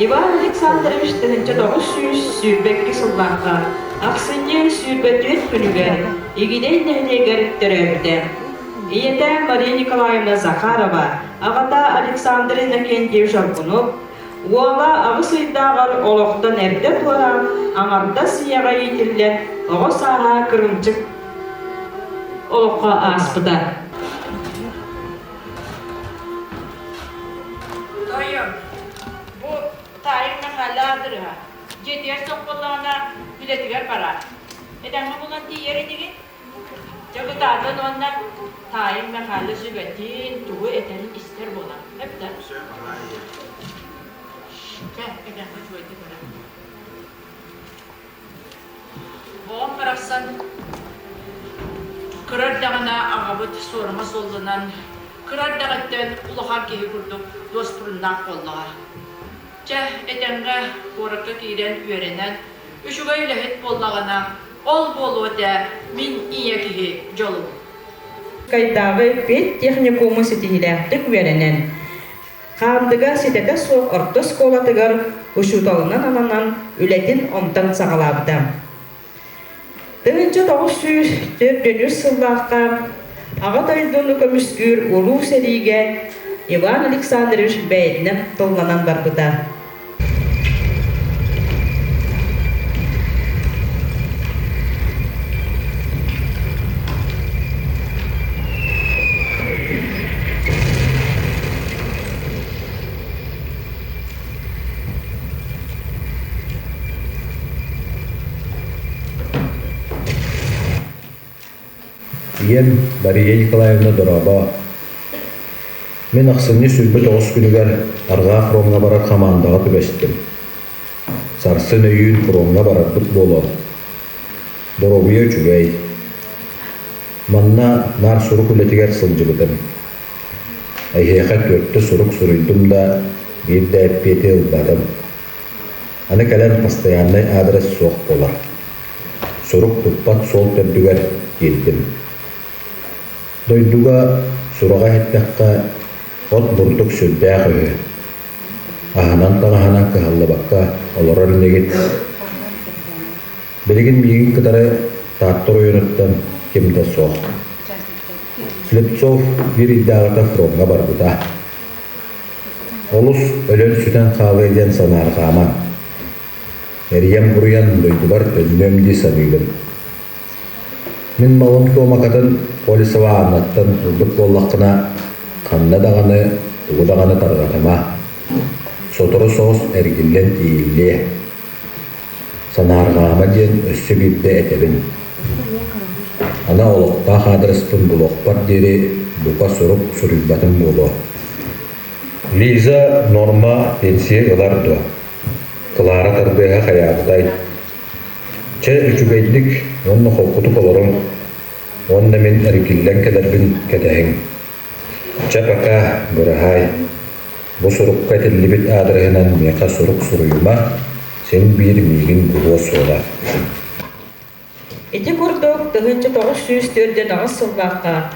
Иван Александрович 1922 сыллаахха ахсынньы 24 күнүгэр Игидэй нэһилиэгэр төрөөбүтэ. Ийэтэ Мария Николаевна Захарова, аҕата Александр Иннокентьевич Аргунов, уола аҕыс ыйдааҕар олохтон эрдэ туораан, аҥардас ийэҕэ иитиллэн, оҕо сааһа кырыымчык олоххо ааспыта. Тойон, бу таайым Мэхээлэ аадырыһа. Дьиэтигэр суох буоллаҕына, үлэтигэр бараар. Этэҥҥэ булан тиийэр инигин? Дьэ кытаатан уонна таайым Мэхээлэ сүбэтин, тугу этэрин истэр буолан. Эп да? Чэ, этэҥҥэ үчүгэйдик баран. Оҕом барахсан кыра эрдэҕинэ аҕабыт суорума суолланан, кыра эрдэҕиттэн улахан киһи курдук дуоспуруннаах буоллаҕа. Чэ, этэҥҥэ куоракка киирэн үөрэнэн, үчүгэй үлэһит буоллаҕына, ол буолуо этэ мин ийэ киһи дьолум. Кайдааҕы педтехникуму ситиһиилээхтик үөрэнэн, Хаандыга ситэтэ суох орто оскуолатыгар учууталынан ананан үлэтин онтон саҕалаабыта. 1943 сыллаахха Аҕа дойдуну көмүскүүр Улуу сэриигэ Иван Александрович бэйэтинэн тылланан барбыта. Ийэм Мария Николаевна дорообо. Мин ахсынньы 29 күнүгэр Арҕаа фроҥҥа барар хамаандаҕа түбэстим. Сарсын өйүүн фроҥҥа барарбыт буолуо. Доруобуйа үчүгэй. Манна наар сурук үлэтигэр сылдьыбытым. Эһиэхэ түөртэ сурук суруйдум да, биир да эппиэти ылбатым. Аны кэлэн постояннай адрес суох буолар. Сурук туппат суол төрдүгэр киирдим. Дойдуга сураҕа иһиттэххэ, от бурдук сүрдээх үһү. Аһынан-таҥаһынан кыһаллыбакка олорор инигит. Билигин миигин кытары Таатта оройуонуттан ким да суох. Слепцов биир ыйдааҕыта фроҥҥа барбыта. Олус өлөн-сүтэн хаалыа диэн санаарҕаамаҥ. Эрийэн-буруйан дойдубар төннүөм дии саныыбын. Мин малым туомакатын Колесова Аннаттан ылбыт буоллаххына, ханна даҕаны, тугу даҕаны тарҕатыма. Сотору соҕус эргиллэн тиийиллиэ. Санаарҕаама диэн өссө биирдэ этэбин. Аны олохтоох аадырыспын булуохпар диэри бука сурук суруйбатым буолуо. Лиза норма пенсия ылар дуо? Клара тардыаһа хайаабытай? Чэ, үчүгэйдик уонна холкутук олоруҥ уонна мин эргиллэн кэлэрбин кэтэһиҥ. Чэ, пока, быраһаай. Бу сурукка этиллибит аадырыһынан миэхэ сурук суруйума, син биир миигин булуо суоҕа. Ити курдук 1948 сыллаахха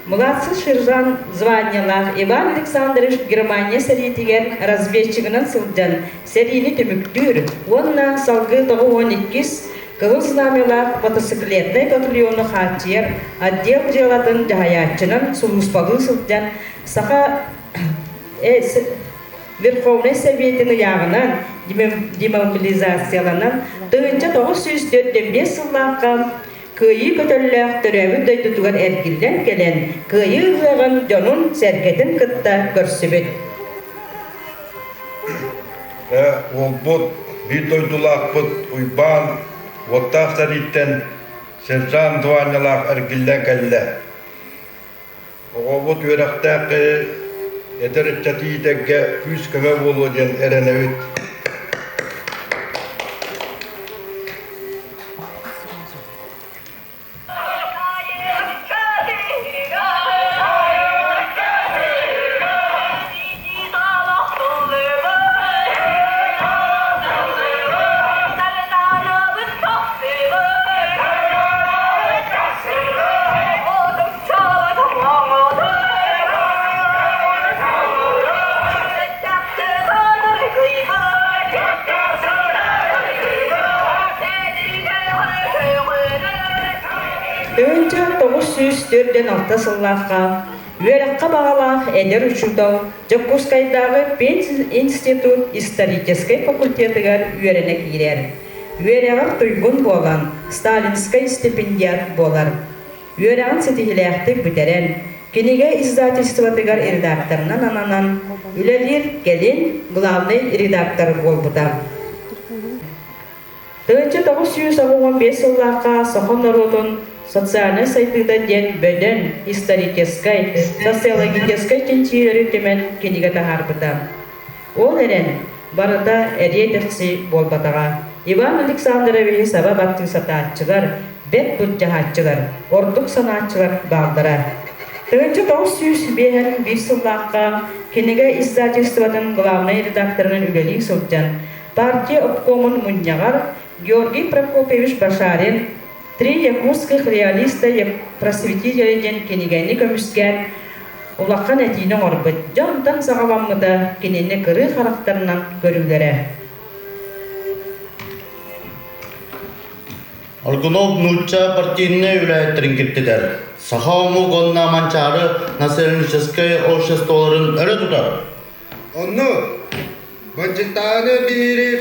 Младший сержант званиелаах Иван Александрович Германия сэриитигэр разведчигынан сылдьан сэриини түмүктүүр уонна салгыы 92 Кыһыл Знамялаах мотоциклетнай батальону хааччыйар отдел дьыалатын дьаһайааччынан сулууспалыы сылдьан Саха Верховнай Сэбиэтин ыйааҕынан демобилизацияланан 1945 сыллаахха Кыайыы көтөллөөх төрөөбүт дойдутугар эргиллэн кэлэн Кыайыы ыһыаҕын дьонун-сэргэтин кытта көрсүбүт. Уолбут, биир дойдулаахпыт Уйбаан уоттаах сэрииттэн сержант званиелаах эргиллэн кэллэ. Оҕобут үөрэхтээх киһи эдэр ыччаты иитэргэ күүс-көмө буолуо диэн эрэнэбит. 946 сыллаахха үөрэххэ баҕалаах эдэр учуутал Дьокуускайдааҕы пединститут историческай факультетыгар үөрэнэ киирэр. Үөрэҕэр туйгун буолан, сталинскай стипендиат буолар. Үөрэҕин ситиһиилээхтик бүтэрэн, кинигэ издательствотыгар редакторынан ананан үлэлиир, кэлин главнай редактор буолбута. 1995 сыллаахха саха норуотун социальнай сайдыыта диэн бөдөҥ историческай, социологическай чинчийиилэри түмэн кинигэ таһаарбыта. Ол эрэн, барыта эриэ-дэхси буолбатаҕа. Иван Александровиһы саба баттыы сатааччылар, бэрт былдьаһааччылар, ордук санааччылар бааллара. 1951 сыллаахха кинигэ издательствотын главнай редакторынан үлэлии сылдьан, партия обкомун мунньаҕар Георгий Прокопьевич Башарин «Три якутских реалиста просветителя» диэн кинигэни көмүскээн улахан этиини оҥорбут. Дьэ онтон саҕаламмыта кинини кырыы харахтарынан көрүүлэрэ. Аргунов нуучча партийнай үлэһиттэрин киртитэр, саха омук уонна Манчаары националистическай обществоларын өрө тутар. Онну бандьыттааны биһириир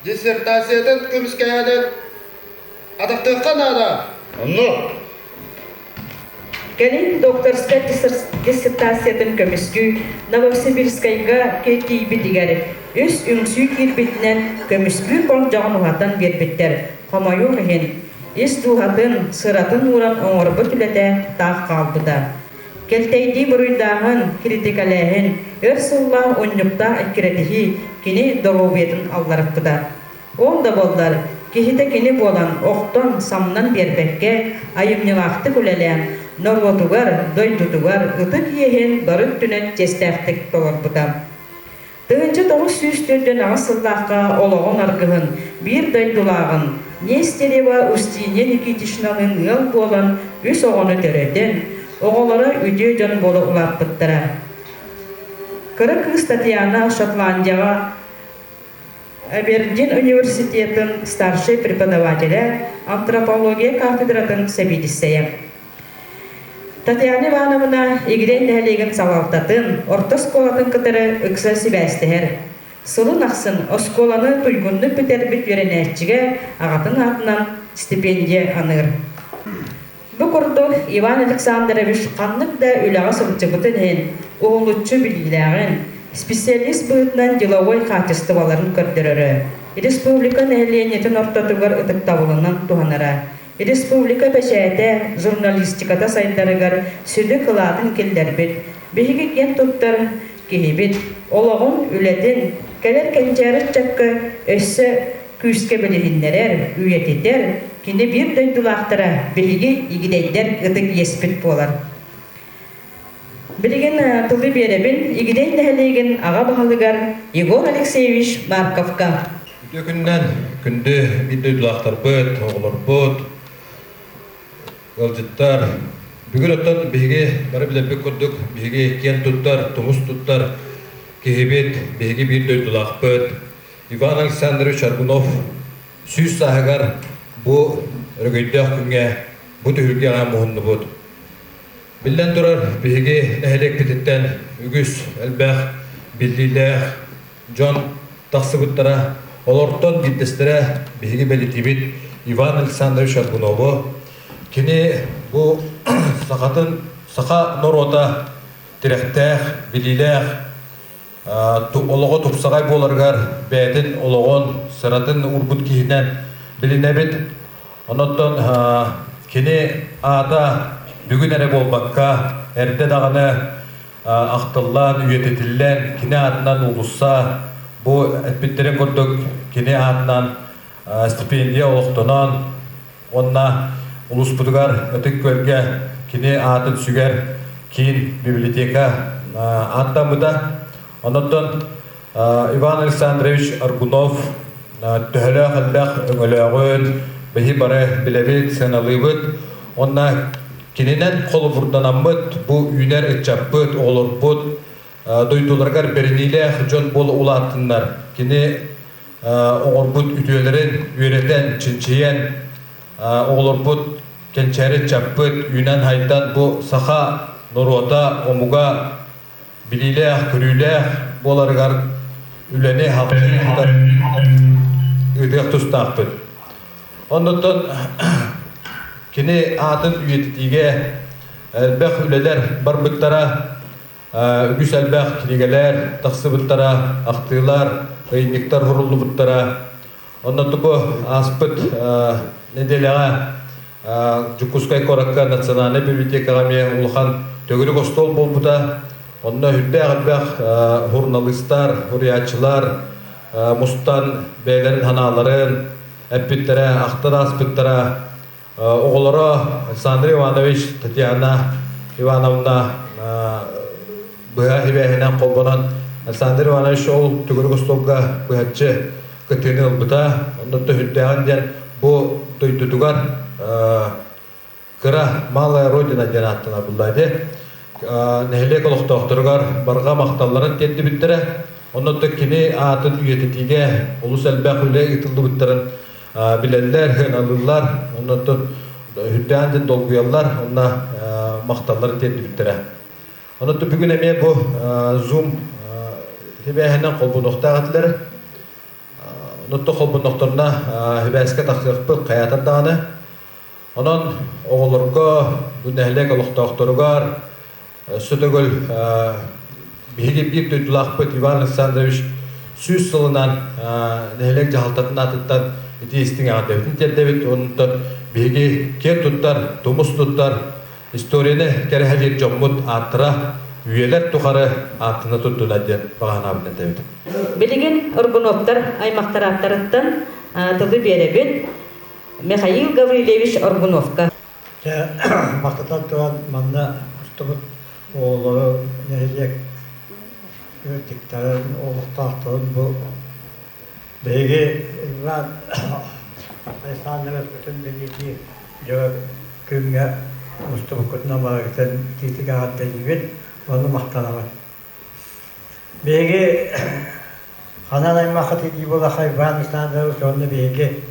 диссертациятын көмүскэһэнэн атахтыахха наада. Онну Кэлин докторскай диссертациятын көмүскүү Новосибирскайга тиийбитигэр үс үҥсүү киирбитинэн көмүскүүр болдьоҕун уһатан биэрбиттэр. Хомойуох иһин, ис дууһатын, сыратын ууран оҥорбут үлэтэ таах хаалбыта. Кэлтэйдии буруйдааһын, киритикэлээһин, өр сыллаах унньуктаах эккирэтиһии кини доруобуйатын алларыппыта. Ол да буоллар, киһитэ кини буолан, охтон, самнан биэрбэккэ, айымньылаахтык үлэлээн, норуотугар, дойдутугар ытык иэһин бары өттүнэн чиэстээхтик толорбута. 1948 сыллаахха олоҕун аргыһын, биир дойдулааҕын Нестерева Устинья Никитичналыын ыал буолан үс оҕону төрөтөн, оҕолоро үтүө дьон буола улааппыттара. Кыра кыыс Татьяна Шотландияҕа Абердин университетын старшай преподавателэ, антропология кафедратын сэбиэдиссэйэ. Татьяна Ивановна Игирэй нэһилиэгин салалтатын, орто оскуолатын кытары ыкса сибээстэһэр. Сылын ахсын оскуоланы туйгуннук бүтэрбит үөрэнээччигэ аҕатын аатынан стипендия аныыр. Бу курдук Иван Александрович ханнык да үлэҕэ сылдьыбытын иһин уһулуччу билиилээҕин, специалист быһыытынан деловой хаачыстыбаларын көрдөрөрө, республика нэһилиэнньэтин ортотугар ытыктабылынан туһанара, Республика бэчээтэ, журналистиката сайдарыгар сүдү кылаатын киллэрбит, биһиги киэн туттар киһибит, олоҕун, үлэтин кэлэр кэнчээри ыччакка өссө күүскэ билиһиннэрэр, үйэтитэр, кини биир дойдулаахтара биһиги игидэйдэр ытык иэспит буолар. Билигин тылы биэрэбин Игидэй нэһилиэгин аҕа баһылыгар Егор Алексеевич Марковка. Үтүө күнүнэн күндү биир дойдулаахтарбыт, оҕолорбут, ыалдьыттар. Бүгүн оттон биһиги бары билэрбит курдук биһиги киэн туттар, тумус туттар киһибит, биһиги биир дойдулаахпыт Иван Александрович Аргунов 100 сааһыгар бу өрөгөйдөөх күҥҥэ бу түһүлгэҕэ муһуннубут. Биллэн турар, биһиги нэһилиэкпититтэн үгүс элбэх биллиилээх дьон тахсыбыттара. Олортон биирдэстэрэ биһиги бэлитиибит Иван Александрович Аргунову. Кини бу сахатын саха норуота тирэхтээх, билиилээх, олоҕо тупсаҕай буоларыгар бэйэтин олоҕун, сыратын уурбут киһинэн билинэбит. Онон кини аата бүгүн эрэ буолбакка, эрдэ даҕаны ахтыллан, үйэтитиллэн, кини аатынан уулусса, бу эппиттэрин курдук кини аатынан стипендия олохтонон, уонна улууспутугар Ытык Күөлгэ кини аатын сүгэр киин библиотека ааттаммыта. Онон Иван Александрович Аргунов төһөлөөх элбэх өҥөлөөҕүн биһи бары билэбит, сыаналыыбыт. Онна кининэн холобурданаммыт бу үүнэр ыччаппыт, оҕолорбут дойдуларыгар бэриниилээх дьон буола улааттыннар. Кини оҥорбут үтүөлэрин үөрэтэн, чинчийэн оҕолорбут. Кэнчээри ыччаппыт үүнэн-хайдан бу саха норуота, омуга билиилээх, көрүүлээх буоларыгар үлэни ыытар ыытыах тустаахпыт. Оннуттан кини аатын үйэтитиигэ элбэх үлэлэр барбыттара, үгүс элбэх кинигэлэр тахсыбыттара, ахтыылар, ыйынньыктар суруллубуттара. Онно тугу ааспыт нэдиэлэҕэ Дьокуускай куоракка национальнай библиотекаҕа эмиэ улахан төгүрүк остуол буолбута. Онно үрдээх элбэх журналистар, суруйааччылар мустан бэйэлэрин санааларын эппиттэрэ, ахтан ааспыттара. Оҕолоро Александр Иванович, Татьяна Ивановна быһа сибээһинэн холбонон Александр Иванович ол төгүрүк остуолга быһаччы кыттыыны ылбыта. Онно төһүрдээҕин диэн бу дойдутугар кыра Малая Родина диэн ааттанар булла ити. Нэһилиэк олохтоохторугар барҕа махталларын тиэрдибиттэрэ. Онно кини аатын үйэтитиигэ олус элбэх үлэ ыытыллыбыттарын билэллэр, сыаналыыллар, оннуттан үрдээн диэн долгуйаллар, онно махталларын тиэрдибиттэрэ. Онон бүгүн эмиэ бу Zoom сибээһинэн холбонуохтаах этилэр. Оннуттан холбоннохторуна сибээскэ тахсыахпыт хайаатар даҕаны. Онон оҕолорго, бу нэһилиэк олохтоохторугар өссө төгүл биһиги биир дойдулаахпыт Иван Александрович 100 сылынан нэһилиэк дьаһалтатын аатыттан ити истиҥ эҕэрдэбитин тиэрдэбит. Онтон биһиги киэн туттар, тумус туттар историяны кэрэһэлиир дьоммут ааттара үйэлэр тухары ааттана турдунар диэн баҕа санаабын этэбит. Билигин Оргуновтар аймахтар ааттарыттан тылы биэрэбит Михаил Гаврильевич Оргуновка. Дьэ, бастатан туран, манна устубут оҕолору нэһилиэк ыалдьыттарын, олохтоохторун бу биһиги Иван Александровичпытын бэлиэтии дьоро күҥҥэ мустубуккутунан барыгытын итиитик эҕэрдэлиибин уонна махтанабын. Биһиги ханан аймаххыт илии буолаха Иван Александрович уонна биһиги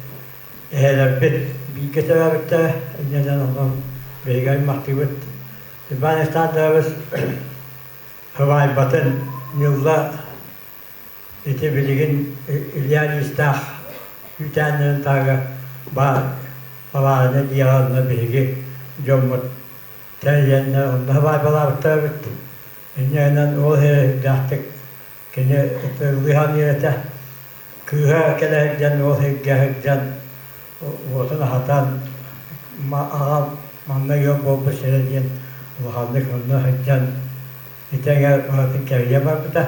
эһэлэрбит бииргэ төрөөбүттэрэ, инньэнэн онон биһиги аймахтыыбыт. Иван Александрович сыбаайбатын ньылла ити билигин Илья Ильичтаах үүтээннэрин таһыгар баар бабаарына дьиэҕэ онно биһиги дьоммут тэрийэннэр онно сыбаайбалаабыттар эбит. Инньэ ол иһин кини ытыаллыһан этэ. Кыыһа кэлэ сылдьан ол сиргэ сылдьан уотун аһатан аҕам манна ыал буолбут сирэ диэн улаханнык онно сылдьан ити эҥэр барытын кэрийэ барбыта.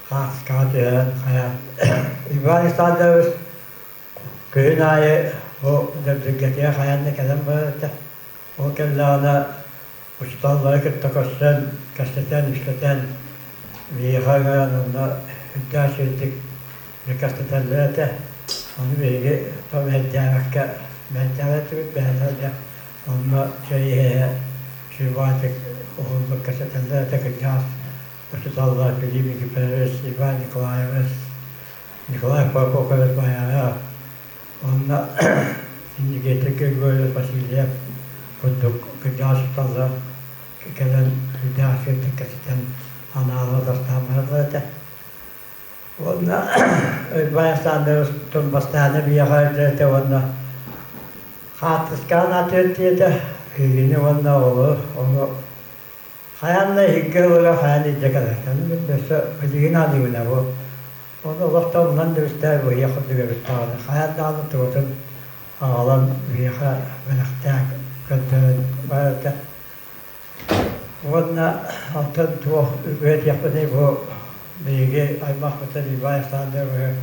Хаартыскаҕа түһэрэн хайаан Иван Александрович күһүн аайы бу Дэбдиргэтигэр хайаан да кэлэн барар этэ. Ол кэллэҕинэ учууталлары кытта көрсөн, кэпсэтэн, үскэтэн, биһиэхэ ыҥыран онно үрдээх үчүгэйдик кэпсэтэллэр этэ. Ону биһиги то мэһэйдээбэккэ мэһэйдээбэт этибит, бэйэлэрэ дьэ онно чэй иһэ сүрбаатык уһуннук кэпсэтэллэр этэ кырдьаҕас учууталлар Филипп Никифорович, Иван Николаевич, Николай Прокопьевич Байаев Онно Никита Григорьевич Васильев курдук кырдьаҕас учууталлар кэлэн үрдээх сирдик кэпсэтэн анаалла тастаан бараллар этэ. Уонна Уйбаан Александрович бастааны биһиэхэ этэ уонна хаартыскаҕын атыыр диэтэ биһигини уонна оҕолору ону хайаан да иһиггэ ылара хайаан илдьэ кэлэр. Мин өссө билигин аныыбын бу Ону олохтон умнан да эбистээр быһыйа курдук эбит даҕаны, хайаан даҕаны тугутун аҕалан биһиэхэ бэлэхтээн көрдөрөн барарда. Уонна онтон туох үөрэтиэхпитий бу биһиги аймахпытын Иван Александровиһы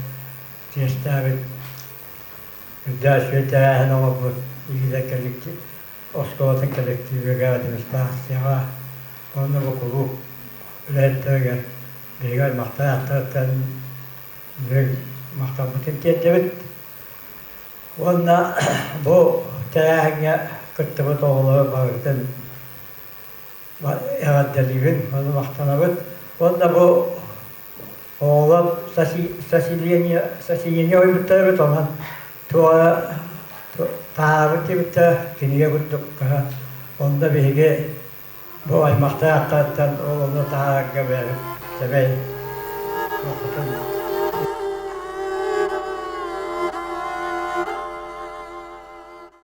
чиэстээбит үрдээх үчүгэй тэрээһин оҥорбут иилэр коллектив оскуолатын коллективыгар, администрацияҕа уонна бу кулууп үлэһиттэригэр Биһиги аймахтар ааттарыттан бүгүн махталбытын тиэрдэбит. Уонна бу тэрээһиҥҥэ кыттыбыт оҕолору барытын эҕэрдэлиибин, ону махтанабыт. Уонна бу оҕолор сочинение ойбуттар эбит, онон туора Таһаарбыт диэбиттэрэ кинигэ курдук онно биһиги бу аймахтаахтартан ол ону таһаарарга бэйэбит сэмэй туохпутун.